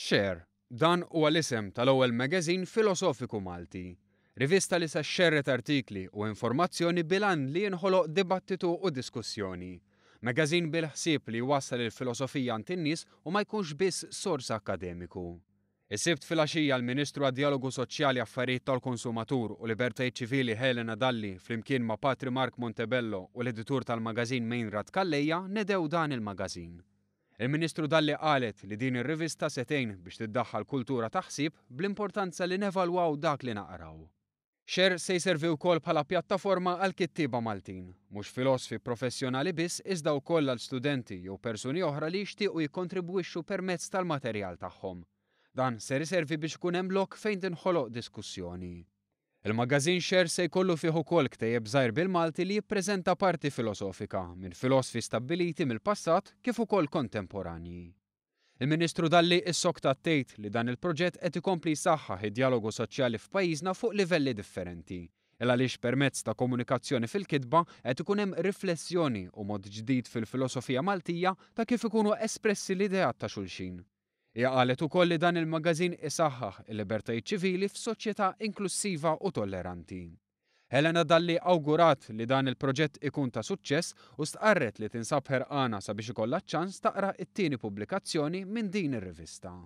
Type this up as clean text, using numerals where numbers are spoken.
Share. Dan huwa l-isem tal-ewwel magazine filosofiku Malti. Rivista li se xxerred artikli u informazzjoni bil-għan li jinħoloq dibattitu u diskussjoni. Magazine bil-ħsieb li jwassal il-filosofija għand in-nies u ma jkunx biss sors akkademiku. Is-Sibt filgħaxija l-Ministru għad-Djalogu Soċjali Affarijiet tal-Konsumatur u Libertajiet Ċivili Helena Dalli flimkien ma' Patri Mark Montebello u l-editur tal-magażin Meinrad Calleja nedew dan il-magażin. Il-Ministru Dalli qalet li din ir-rivista se tgħin biex tiddaħħal kultura ta' ħsieb bl-importanza li nevalwaw dak li naqraw. Share se jservi wkoll bħala pjattaforma għall-kittieba Maltin, mhux filosfi professjonali biss iżda wkoll għal studenti jew persuni oħra li jixtiequ jikkontribwixxu permezz tal-materjal tagħhom. Dan ser iservi biex ikun hemm lok fejn tinħoloq diskussjoni. Il-magażin Share se jkollu fih ukoll ktejjeb żgħir bil-Malti li jippreżenta parti filosofika minn filosfi stabbiliti mill-passat kif ukoll kontemporanji. Il-Ministru Dalli issoktat tgħid li dan il-proġett qed ikompli jsaħħaħ id-djalogu soċjali f'pajjiżna fuq livelli differenti. Il għaliex permezz ta' komunikazzjoni fil-kitba qed ikun hemm riflessjoni u mod ġdid fil-filosofija Maltija ta' kif ikunu espressi l-ideat ta' xulxin. Hija qalet ukoll li dan il-magażin isaħħaħ il-libertajiet ċivili f'soċjetà inklussiva u tolleranti. Helena Dalli awgurat li dan il-proġett ikun ta' suċċess u stqarret li tinsab ħerqana sabiex ikollha ċ-ċans taqra t-tieni pubblikazzjoni minn din ir-rivista.